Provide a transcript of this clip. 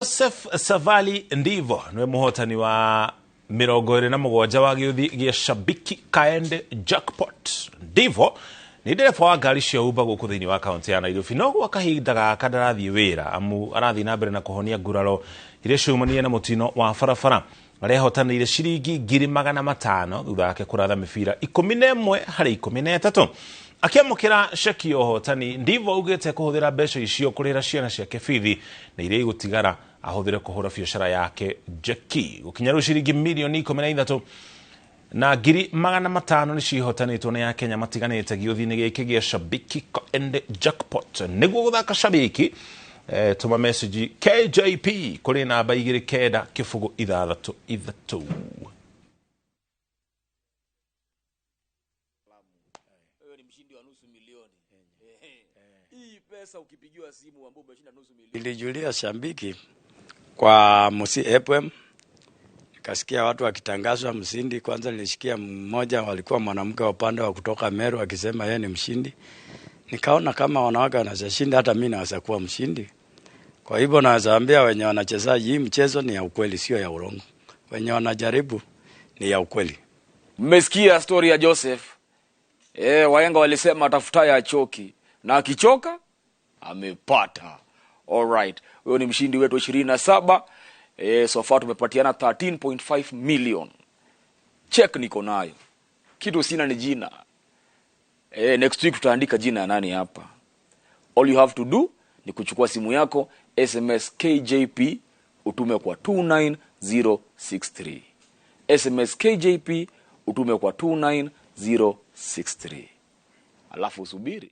Joseph Savali Ndivo niwe muhotani wa 27 wa gĩũthi gĩa Shabiki Kaende Jackpot. Ndivo nĩ ndereba wa ngari cia Uber gũkũ thĩinĩ wa kaunti ya Nairobi, no gwa kahinda gaka ndarathiĩ wĩra amu arathiĩ na mbere na kũhonia nguraro iria ciumanire na mũtino wa barabara. Arehotanĩire ciringi 500,000 thutha wake kũratha mĩbira 11 harĩ 13. Akĩamũkĩra ceki ya ũhotani, Ndivo augĩte kũhũthĩra mbeca icio kũrĩhĩra ciana ciake bithi na iria igũtigara ahũthĩre kũhũra biacara yake njeki. Gũkinya rĩu ciringi mirioni 13 na 500,000 nĩ cihotanĩtwo nĩ Akenya matiganĩte gĩũthi-inĩ gĩkĩ gĩa Shabiki Kaende Jackpot. Nĩguo gũthaka Shabiki, tũma message KJP kũrĩ namba 29063. Wewe ni mshindi wa nusu milioni. Hii pesa ukipigiwa simu ambao umeshinda nusu milioni. Nilijulia Shabiki kwa Musi FM, nikasikia watu wakitangazwa mshindi. Kwanza nilisikia mmoja walikuwa mwanamke wa upande wa kutoka Meru akisema yeye ni mshindi. Nikaona kama wanawake wanaweza shinda, hata mimi naweza kuwa mshindi. Kwa hivyo naweza ambia wenye wanacheza hii mchezo ni ya ukweli, sio ya urongo. Wenye wanajaribu ni ya ukweli. Mmesikia story ya Joseph. Wahenga walisema atafutaye achoki, na akichoka amepata. Alright, huyo ni mshindi wetu 27. So far tumepatiana 13.5 million. Check niko nayo. Kitu sina ni jina. Next week tutaandika jina ya nani hapa. All you have to do ni kuchukua simu yako, SMS KJP utume kwa 29063. SMS KJP utume kwa 29063. Alafu usubiri.